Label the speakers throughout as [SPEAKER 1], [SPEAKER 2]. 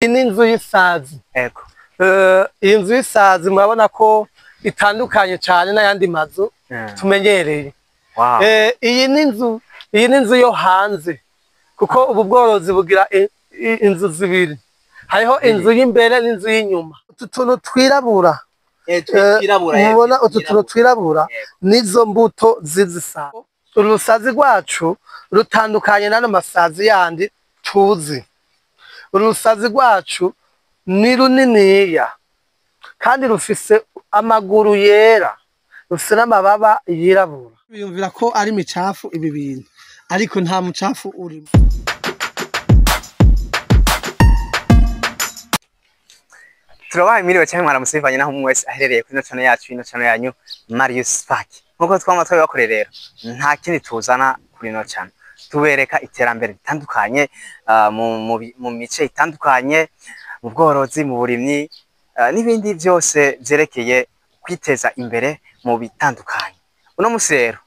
[SPEAKER 1] Iyi ni inzu y'isazi.
[SPEAKER 2] Ego.
[SPEAKER 1] Iyi nzu y'isazi murabona ko itandukanye cane n'ayandi mazu tumenyereye.
[SPEAKER 2] Wow.
[SPEAKER 1] Iyi ni inzu yo hanze, kuko ubu bworozi bugira inzu zibiri: hariho inzu y'imbere n'inzu y'inyuma. Utu tuntu twirabura, mubona utu tuntu twirabura, nizo mbuto z'izisazi. Uru rusazi rwacu rutandukanye n'ano masazi yandi tuzi. Uru rusazi rwacu ni runiniya kandi rufise amaguru yera, rufise n'amababa yirabura. Biyumvira ko ari micafu ibi bintu, ariko nta mucafu urimo.
[SPEAKER 2] Turabahaye mwiriwe canke mwaramutse, bivanye naho umwe wese aherereye kuri ino channel yacu, ino channel yanyu Marius Park. Nkuko twama twabibakoreye rero, nta kindi tuzana kuri ino channel. Tubereka iterambere ritandukanye mu mice itandukanye, mu bworozi, mu burimyi, n'ibindi vyose vyerekeye kwiteza imbere mu bitandukanye. Uno musi rero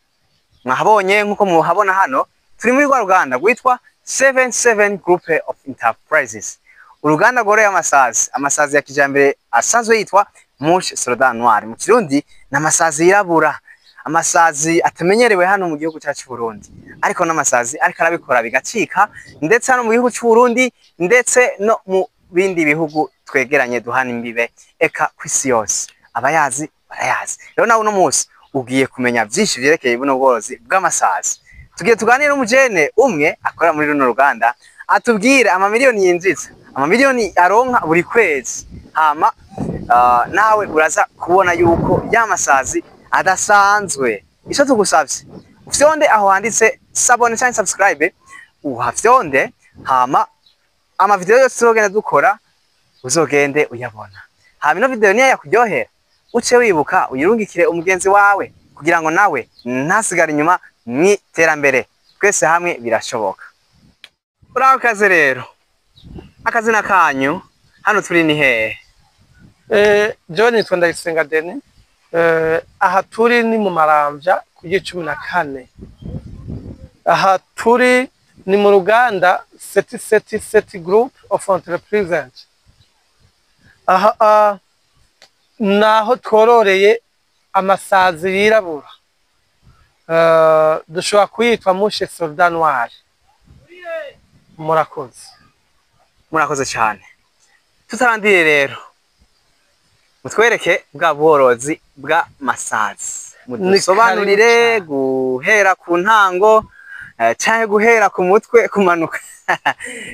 [SPEAKER 2] mwahabonye, nkuko muhabona hano, turi muri rwa ruganda rwitwa 77 Group of Enterprises, uruganda rworoye amasazi, amasazi ya kijambere asanzwe yitwa Mouche Soldat Noir mu Kirundi, ni amasazi yirabura, amasazi atamenyerewe hano mu gihugu cyacu Burundi, ariko n'amasazi ariko arabikora bigacika, ndetse hano mu gihugu cy'u Burundi, ndetse no mu bindi bihugu twegeranye duhana imbibe, eka kw'isi yose abayazi barayazi. Rero nawe uno munsi ugiye kumenya byinshi vyerekeye buno bworozi bw'amasazi. Tugiye tuganire n'umujene umwe akorera muri runo ruganda, atubwire amamiliyoni yinjiza, amamiliyoni aronka buri kwezi. Hama nawe uraza kubona yuko ya masazi adasanzwe. Ico tugusavye, ufyonde aho handitse s'abonner canke subscribe, uhafyonde, hama amavideo yose tuzogenda dukora uzogende uyabona. Hama ino video niyo yakuryohera, uce wibuka uyirungikire umugenzi wawe kugira ngo nawe ntasigare inyuma mw'iterambere. Twese hamwe birashoboka. Uraho kaze rero, akazina kanyu, hano turi ni hehe?
[SPEAKER 1] Jewe nitwa Ndayisenga Denis. Aha turi ni mu Maramvya ku 14. Aha turi ni mu ruganda Seti Seti Seti Group of Entreprises. Aha naho twororeye amasazi yirabura. Dushobora kuyitwa Mouche Soldat Noir. Murakoze.
[SPEAKER 2] Murakoze cyane. Tutarandiye rero, mutwereke bwa bworozi bw'amasazi, mudusobanurire
[SPEAKER 1] Karibu.
[SPEAKER 2] Guhera ku ntango, canke guhera ku mutwe kumanuka,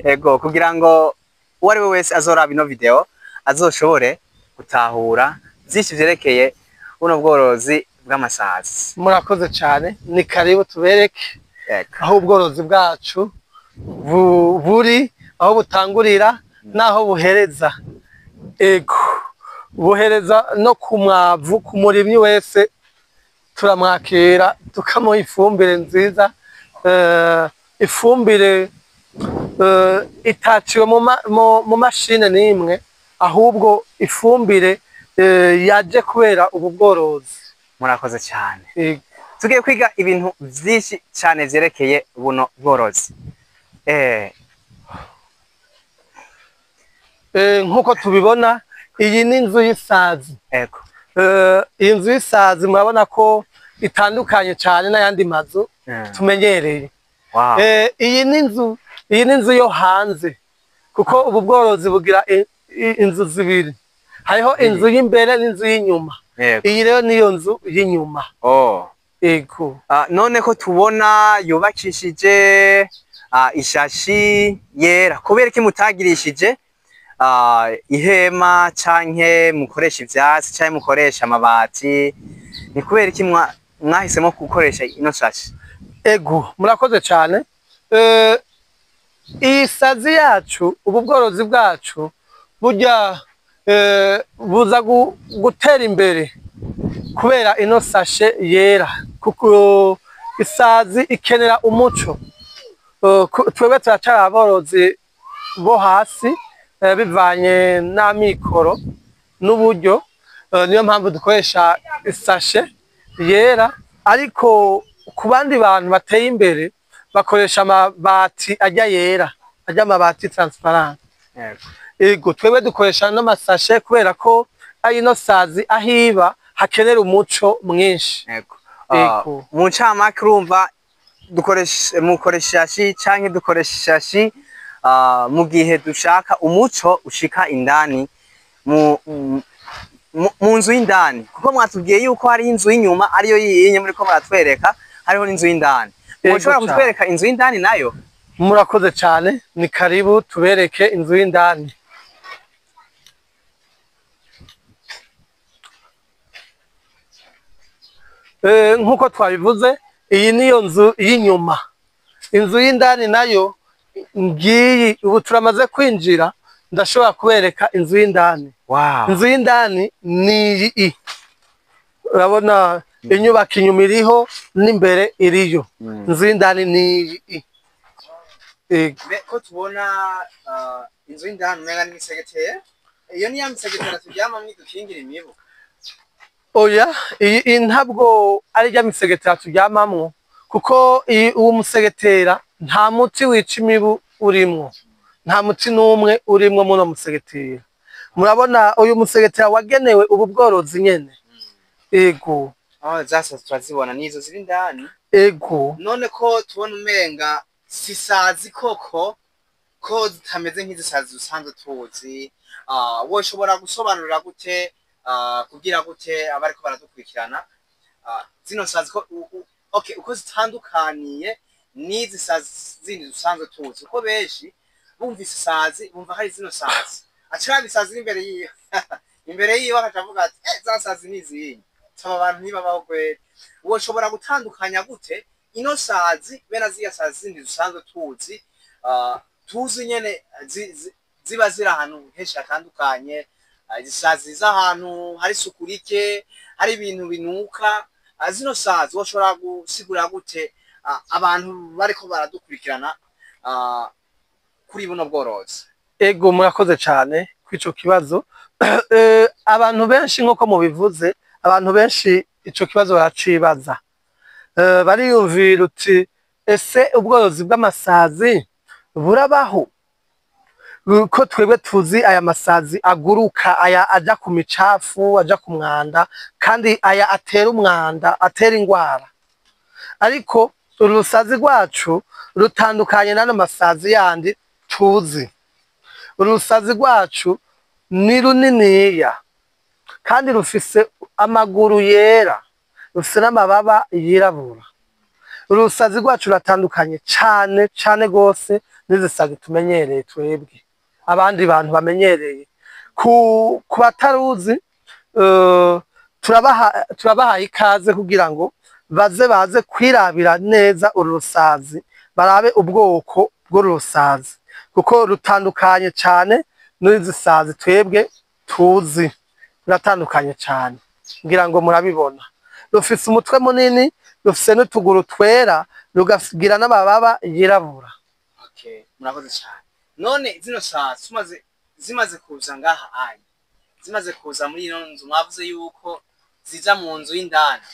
[SPEAKER 2] ego, kugira ngo uwo ari we wese azoraba ino video azoshobore gutahura vyinshi vyerekeye buno bworozi bw'amasazi.
[SPEAKER 1] Murakoze cyane, ni karibu tubereke aho ubworozi bwacu buri, aho butangurira n'aho buhereza. Ego, buhereza no ku mwavu. Ku murimyi wese turamwakira, tukamuha ifumbire nziza, ifumbire itaciwe mu mashine n'imwe, ahubwo ifumbire yaje kubera ubu bworozi.
[SPEAKER 2] Murakoze cyane.
[SPEAKER 1] Ego.
[SPEAKER 2] Tugiye kwiga ibintu vyinshi cyane vyerekeye buno bworozi.
[SPEAKER 1] Nk'uko tubibona, iyi ni inzu y'isazi. Iyi nzu y'isazi murabona ko itandukanye cyane n'ayandi mazu tumenyereye. Iyi ni inzu yo hanze, kuko ubu bworozi bugira inzu zibiri: hariho inzu y'imbere n'inzu y'inyuma. Iyi rero niyo nzu y'inyuma. Ego.
[SPEAKER 2] Ah, none ko tubona yubakishije ishashi yera, kubera iki mutagirishije ihema, canke mukoresha ivyatsi, canke mukoresha amabati? Ni kubera iki mwahisemo gukoresha ino shashi?
[SPEAKER 1] Ego, murakoze cyane. Iyi sazi yacu, ubu bworozi bwacu burya buza gutera imbere kubera ino sashe yera, kuko isazi ikenera umuco. Twebwe turacara aborozi bo hasi, bivanye n'amikoro n'uburyo, niyo mpamvu dukoresha isashe yera, ariko ku bandi bantu bateye imbere bakoresha amabati ajya yera, ajya amabati transparent. Ego, twebwe dukoresha n'amasashe kubera ko ino sazi ahiba hakenera umuco mwinshi.
[SPEAKER 2] Yego.
[SPEAKER 1] Ego.
[SPEAKER 2] Mu ncamake urumva dukoresha, mukoresha ishashi canke dukoresha ishashi mu gihe dushaka umuco ushika indani mu nzu y'indani, kuko mwatubwiye yuko hari inzu y'inyuma ariyo yiyinye muriko muratwereka, hariho n'inzu y'indani.
[SPEAKER 1] Yego
[SPEAKER 2] Mushobora
[SPEAKER 1] cane.
[SPEAKER 2] kutwereka inzu y'indani nayo?
[SPEAKER 1] Murakoze cyane, ni karibu tubereke inzu y'indani. Nk'uko twabivuze, iyi niyo nzu y'inyuma. Inzu y'indani nayo ngiyi, ubu turamaze kwinjira, ndashobora kubereka inzu y'indani.
[SPEAKER 2] Wow.
[SPEAKER 1] Inzu y'indani ni iyi. Urabona inyubako inyuma iriho n'imbere iriyo. Inzu y'indani ni iyi. Ego.
[SPEAKER 2] Ko tubona inzu y'indani umenga ni imisegetera, iyo ni ya misegetera turyamamwo idukingira imibu?
[SPEAKER 1] Oya, iyi ntabwo ari rya misegetera turyamamwo, kuko uwo musegetera nta muti wica imibu urimwo, nta muti n'umwe urimwo muno musegetera. Murabona uyu musegetera wagenewe ubu bworozi nyene. Ego.
[SPEAKER 2] Zasa turazibona nizo ziri indani.
[SPEAKER 1] Ego.
[SPEAKER 2] None ko tubona umenga sisazi koko ko zitameze nk'izisazi dusanzwe tuzi, woshobora gusobanurira gute, kugira gute abariko baradukurikirana, zino sazi ko okay, uko zitandukaniye n'izi sazi zindi dusanzwe tuzi? Kuko benshi bumvise isazi bumva hari zino sazi, acaraba isazi imbere yiwe imbere yiwe akaca avuga ati za sazi ni izihe? Aba bantu ntibabaho kweri. Woshobora gutandukanya gute ino sazi bene ziriya sazi zindi dusanzwe tuzi, tuzi nyene ziba ziri ahantu henshi hatandukanye, izi sazi z'ahantu hari isuku rike, hari ibintu binuka, zino sazi woshobora gusigura gute abantu bariko baradukurikirana kuri buno bworozi?
[SPEAKER 1] Ego, murakoze cyane kw'ico kibazo. Abantu benshi, nk'uko mubivuze, abantu benshi ico kibazo baracibaza. Bariyumvira uti ese ubworozi bw'amasazi burabaho? Ko twebwe tuzi aya masazi aguruka, aya aja ku micafu, aja ku mwanda, kandi aya atera umwanda, atera ingwara. Ariko uru rusazi rwacu rutandukanye n'ano masazi yandi tuzi. Uru rusazi rwacu ni runiniya kandi rufise amaguru yera, rufise n'amababa yirabura. Uru rusazi rwacu ruratandukanye cane cane gose n'izi sazi tumenyereye twebwe, abandi bantu bamenyereye. Ku bataruzi, turabahaye ikaze kugira ngo baze kwirabira neza uru rusazi, barabe ubwoko bw'uru rusazi, kuko rutandukanye cane n'izi sazi twebwe tuzi, ruratandukanye cane. Ngira ngo murabibona, rufise umutwe munini, rufise n'utuguru twera, rukagira n'amababa yirabura.
[SPEAKER 2] Okay, murakoze cyane. None zino sazi zimaze kuza ngaha anya, zimaze kuza muri ino nzu, mwavuze yuko ziza mu nzu y'indani,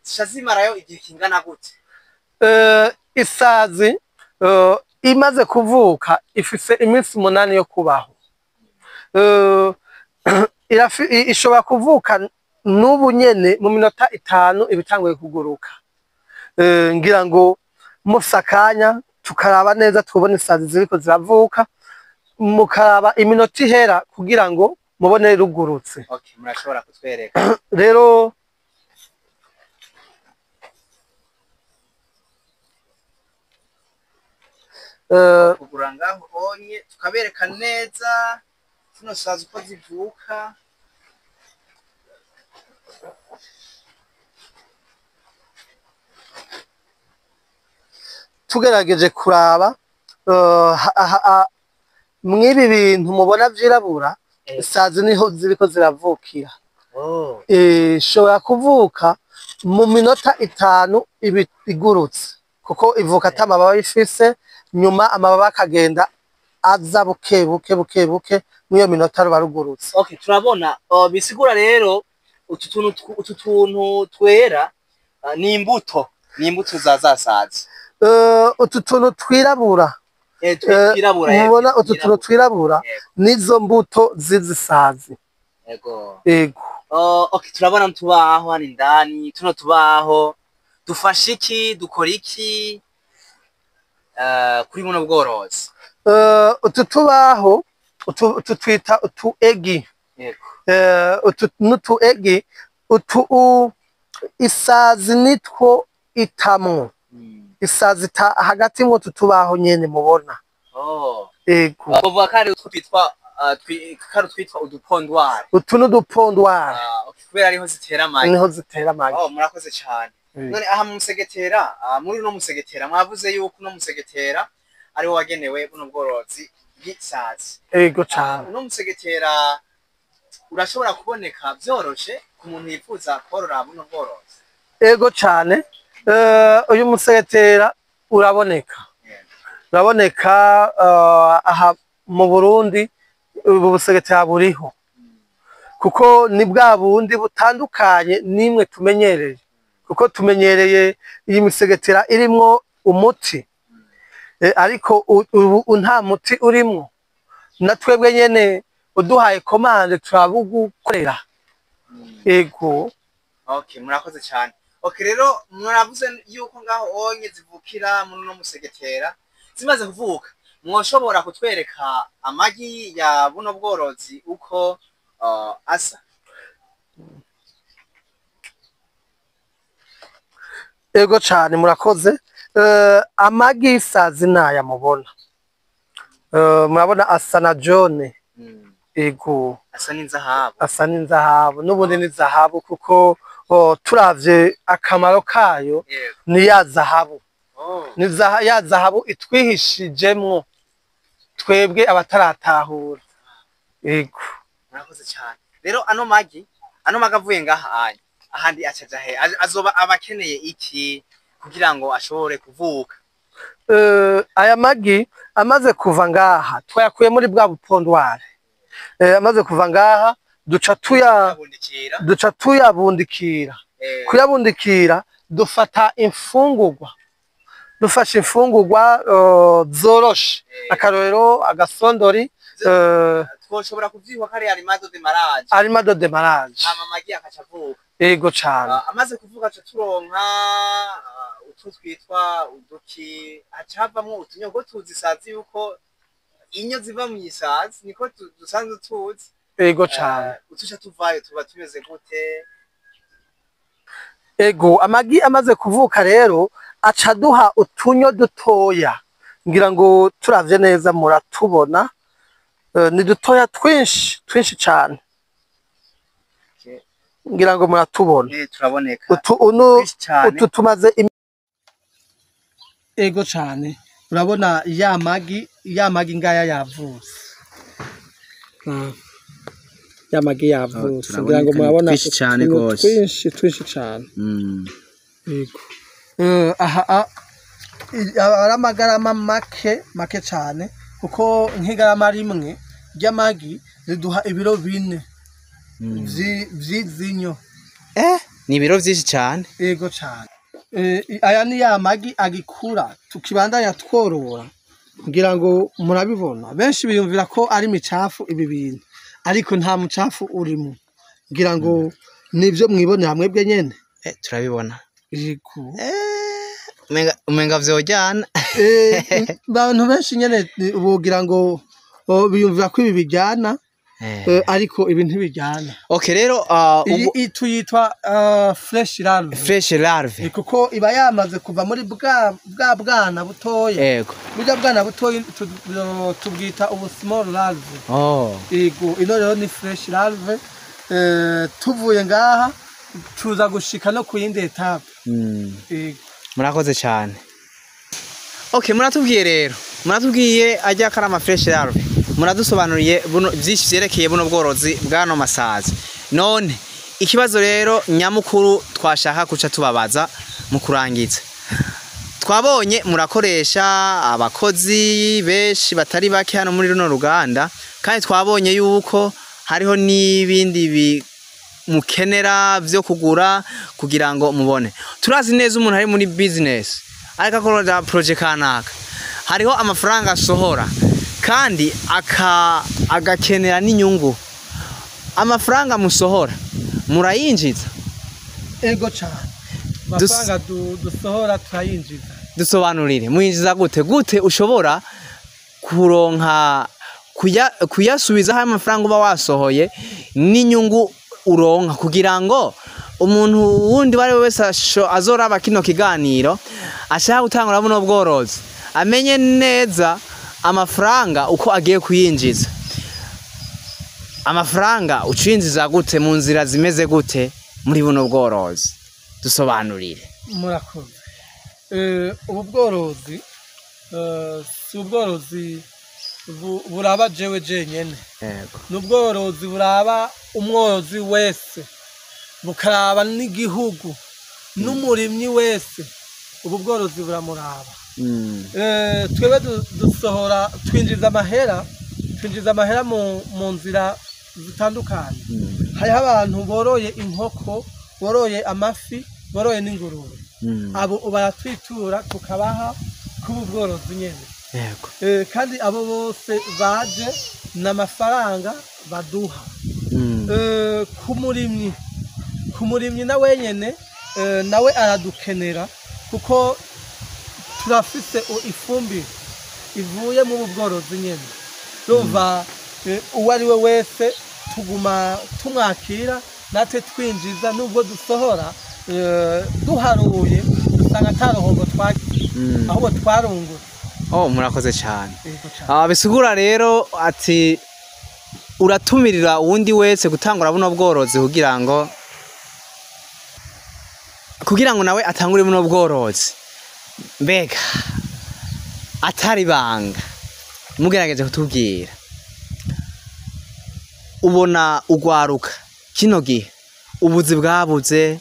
[SPEAKER 2] zica zimarayo igihe kingana gute?
[SPEAKER 1] Isazi imaze kuvuka ifise iminsi 8 yo kubaho. Ishobora kuvuka n'ubu nyene, mu minota 5 iba itanguye kuguruka. Ngira ngo mufise akanya tukaraba neza, tubone isazi ziriko ziravuka, mukaraba iminota ihera kugira ngo mubone rugurutse.
[SPEAKER 2] Okay, murashobora kutwereka.
[SPEAKER 1] Rero
[SPEAKER 2] Kugura ngaho onye tukabereka neza zino sazi uko zivuka.
[SPEAKER 1] Tugerageje kuraba mw'ibi bintu mubona vyirabura, isazi niho ziriko ziravukira. Ishobora kuvuka mu minota 5 iba igurutse, kuko ivuka ata mababa ifise, nyuma amababa akagenda aza buke buke buke buke, mw'iyo minota ruba rugurutse.
[SPEAKER 2] Okay, turabona bisigura rero utu tuntu twera ni imbuto za sazi.
[SPEAKER 1] Utu tuntu twirabura
[SPEAKER 2] Twirabura.
[SPEAKER 1] Mubona utu tuntu twirabura nizo mbuto z'izisazi.
[SPEAKER 2] Yego.
[SPEAKER 1] Yego.
[SPEAKER 2] Okay, turabona tubaho hano indani, tuno tubaho dufasha iki, dukora iki kuri buno bworozi?
[SPEAKER 1] Utu tubaho utu twita utu egi.
[SPEAKER 2] Yego.
[SPEAKER 1] Utu n'utu egi, utu isazi nitwo itamwo. Isazi ita hagati mu tubaho nyene mubona. Ego.
[SPEAKER 2] Bavuga ko ari utwitwa twitwa udupondwari.
[SPEAKER 1] Utu n'udupondwari.
[SPEAKER 2] Kubera ariho zitera amagi.
[SPEAKER 1] Niho zitera amagi.
[SPEAKER 2] Murakoze cyane. None aha mu musegetera, muri uno musegetera mwavuze yuko uno musegetera ariwo wagenewe buno bworozi bw'isazi.
[SPEAKER 1] Ego cyane.
[SPEAKER 2] Uno musegetera urashobora kuboneka vyoroshe ku muntu yifuza korora buno bworozi?
[SPEAKER 1] Ego cyane. Uyu musegetera uraboneka. Uraboneka aha mu Burundi, ubu busegetera buriho. Kuko ni bwa bundi butandukanye nimwe tumenyereye. Kuko tumenyereye iyi misegetera irimwo umuti. Ariko ubu nta muti urimwo. Na twebwe nyene uduhaye komande turabugukorera. Ego.
[SPEAKER 2] Okay, murakoze cyane. Okay, rero muravuze yuko ngaho onye zivukira muri no musegetera zimaze kuvuka, mwoshobora kutwereka amagi ya buno bworozi uko asa?
[SPEAKER 1] Ego cyane, murakoze. Amagi y'isazi naya mubona. Murabona asa na jaune. Ego.
[SPEAKER 2] Asa n'inzahabu.
[SPEAKER 1] Asa n'inzahabu, n'ubundi ni zahabu kuko turavye akamaro kayo ni ya zahabu. Ni ya zahabu itwihishijemwo twebwe abataratahura. Ego.
[SPEAKER 2] Murakoze cyane. Rero ano magi avuye ngaha anya ahandi acaja he? Azoba abakeneye iki kugira ngo ashobore kuvuka?
[SPEAKER 1] Aya magi amaze kuva ngaha twayakuye muri bwa bupondware. Amaze kuva ngaha duca tuyabundikira. Kuyabundikira dufata imfungurwa. Dufashe imfungurwa zoroshe. Akarorero agasondori.
[SPEAKER 2] Twoshobora kuvyihwa kari arimado de marage.
[SPEAKER 1] Arimado de marage.
[SPEAKER 2] Ama magi akacavuka.
[SPEAKER 1] Ego cyane.
[SPEAKER 2] Amaze kuvuka aca turonka utu twitwa uduki, acavamwo utunyo tuzi isazi yuko inyo ziva mu isazi niko dusanzwe tuzi.
[SPEAKER 1] Ego cyane.
[SPEAKER 2] Utuca tuvayo tuba tumeze gute?
[SPEAKER 1] Ego, amagi amaze kuvuka rero aca duha utunyo dutoya. Ngira ngo turavye neza muratubona. Ni dutoya twinshi twinshi cyane. Ngira ngo muratubona.
[SPEAKER 2] Turaboneka.
[SPEAKER 1] Utu tumaze ego cyane. Urabona ya magi ngaya yavutse. Ya magi yavutse. Ngira ngo murabona twinshi twinshi cyane. Ego. Aha ari amagarama make make cyane, kuko nk'igarama rimwe ry'amagi riduha ibiro 4 vy'izinyo.
[SPEAKER 2] Ni ibiro vyinshi cyane.
[SPEAKER 1] Ego cyane. Aya ni ya magi agikura tukibandanya tworora. Ngira ngo murabibona. Benshi biyumvira ko ari micafu ibi bintu, ariko nta mucafu urimo. Ngira ngo nivyo mwibonera mwebwe nyene.
[SPEAKER 2] Turabibona.
[SPEAKER 1] Ego.
[SPEAKER 2] Umenga vyojana.
[SPEAKER 1] Abantu benshi nyene bogira ngo biyumvira ko ibi bijyana, ariko ibi ntibijyana.
[SPEAKER 2] Okay, rero
[SPEAKER 1] iyi tuyitwa fresh larve.
[SPEAKER 2] Fresh larve.
[SPEAKER 1] Kuko iba yamaze kuva muri bwa bwana butoya.
[SPEAKER 2] Yego.
[SPEAKER 1] Burya bwana butoya tubwita ubu small larve. Ego, ino rero ni fresh larve. Tuvuye ngaha tuza gushika no kuyindi etape. Ego.
[SPEAKER 2] Murakoze cyane. Okay, muratubwiye rero. Muratubwiye ajya karama fresh larve. Muradusobanuriye buno byinshi byerekeye buno bworozi bwano masazi. None ikibazo rero nyamukuru twashaka kuca tubabaza mu kurangiza. Twabonye murakoresha abakozi benshi batari bake hano muri runo ruganda, kandi twabonye yuko hariho n'ibindi mukenera vyo kugura kugira ngo mubone. Turazi neza umuntu ari muri business ariko akora project kanaka Hariho amafaranga asohora kandi agakenera n'inyungu. Amafaranga musohora murayinjiza?
[SPEAKER 1] Ego cyane, amafaranga dusohora turayinjiza.
[SPEAKER 2] Dusobanurire, muyinjiza gute? Gute ushobora kuronka kuyasubizaho amafaranga uba wasohoye n'inyungu uronka, kugira ngo umuntu wundi uwo ari we wese azoraba kino kiganiro ashaka gutangura buno bworozi amenye neza amafaranga uko agiye kuyinjiza. Amafaranga ucinjiza gute, mu nzira zimeze gute muri buno bworozi? Dusobanurire.
[SPEAKER 1] Murakoze. Ubu bworozi si ubworozi buraba jewe jenyene.
[SPEAKER 2] Yego.
[SPEAKER 1] Ni ubworozi buraba umworozi wese, bukaraba n'igihugu n'umurimyi wese. Ubu bworozi buramuraba. Twebwe dusohora, twinjiza amahera mu nzira zitandukanye. Hariho abantu boroye inkoko, boroye amafi, boroye n'ingurube. Abo baratwitura tukabaha kuba ubworozi nyene. Kandi abo bose baje n'amafaranga baduha. Ku murimyi na wenyene, nawe aradukenera kuko turafise ifumbire ivuye mu bworozi nyene. Urumva, uwo ari we wese tuguma tumwakira, natwe twinjiza. Nubwo dusohora, duharuye dusanga ata ruhombo twagize, ahubwo twarungutse.
[SPEAKER 2] Oh, murakoze cyane.
[SPEAKER 1] Yego cane.
[SPEAKER 2] Ah, bisigura rero ati uratumirira uwundi wese gutangura buno bworozi kugira ngo nawe atangure buno bworozi. Mbega atari banga, mugerageje kutubwira, ubona ugwaruka kino gihe ubuzi bwabuze,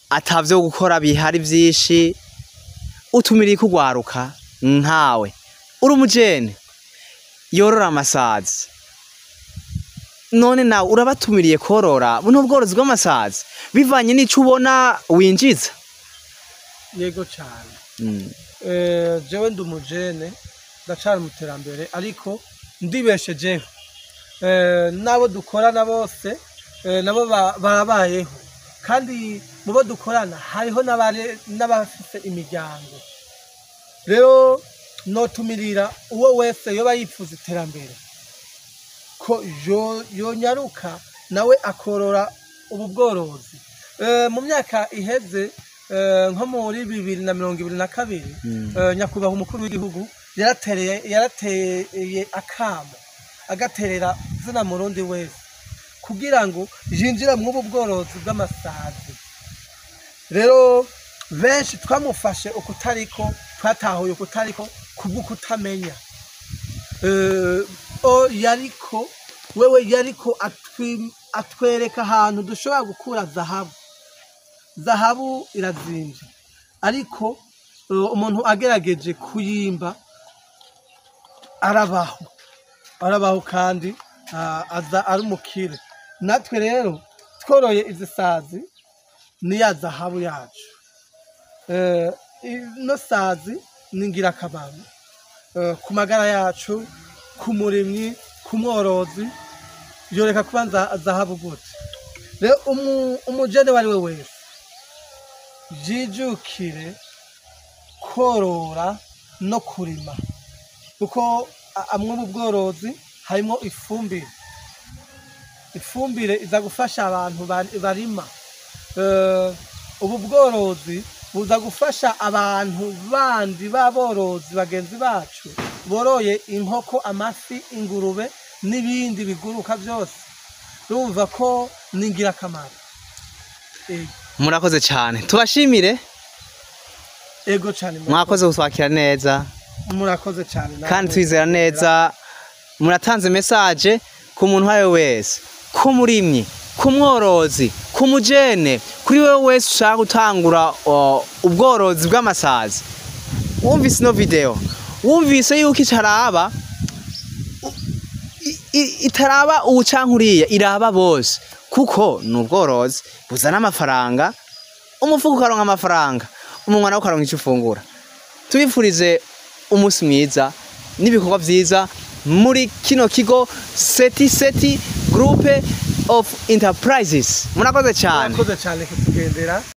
[SPEAKER 2] atavyo gukora bihari vyinshi, utumiriye kugwaruka nkawe uri umujene yorora amasazi, none nawe urabatumiriye korora buno bworozi bw'amasazi bivanye n'ico ubona winjiza?
[SPEAKER 1] Yego cane. Jewe ndi umujene, ndacari mu terambere, ariko ndibeshejeho. N'abo dukorana bose, nabo barabayeho, kandi mu bo dukorana hariho n'abafise imiryango. Rero notumirira uwo wese yoba yifuza iterambere ko yonyaruka nawe akorora ubu bworozi. Mu myaka iheze, nko muri 2022, nyakubahwa umukuru w'igihugu yarateye akamo, agaterera zina murundi wese kugira ngo yinjire mw'ubu bworozi bw'amasazi. Rero benshi twamufashe ukutariko, twatahuye ukutariko kubw'ukutamenya. O yariko wewe yariko atwereka ahantu dushobora gukura zahabu. Zahabu irazimvye, ariko umuntu agerageje kuyimba arabaho, arabaho kandi aza ari umukire. Natwe rero tworoye izi sazi, ni ya zahabu yacu. Ino sazi ni ingirakamaro ku magara yacu, ku murimyi, ku mworozi. Yoreka kuba zahabu gute? Rero umujene uwo ari we wese yijukire korora no kurima, kuko amwe mu bworozi harimo ifumbire. Ifumbire iza gufasha abantu barima. Ubu bworozi buza gufasha abantu bandi b'aborozi bagenzi bacu boroye inkoko, amafi, ingurube n'ibindi biguruka byose. Urumva ko ni ingirakamaro.
[SPEAKER 2] Murakoze cyane, tubashimire.
[SPEAKER 1] Ego cyane.
[SPEAKER 2] Mwakoze kutwakira neza.
[SPEAKER 1] Murakoze cyane namwe.
[SPEAKER 2] Kandi twizera neza muratanze message ku muntu uwo ari we wese, ku murimyi, ku mworozi, ku mujene, kuri wewe wese ushaka gutangura ubworozi bw'amasazi. Wumvise ino video, wumvise yuko icaraba itaraba uwu canke uriya, iraba bose, kuko ni ubworozi buzana amafaranga, umufuko ukaronka amafaranga, umunwa nawe ukaronka ico ufungura. Tubifurize umunsi mwiza n'ibikorwa vyiza muri kino kigo Seti Seti Group of Enterprises. Murakoze cyane.
[SPEAKER 1] Murakoze cyane kutugendera.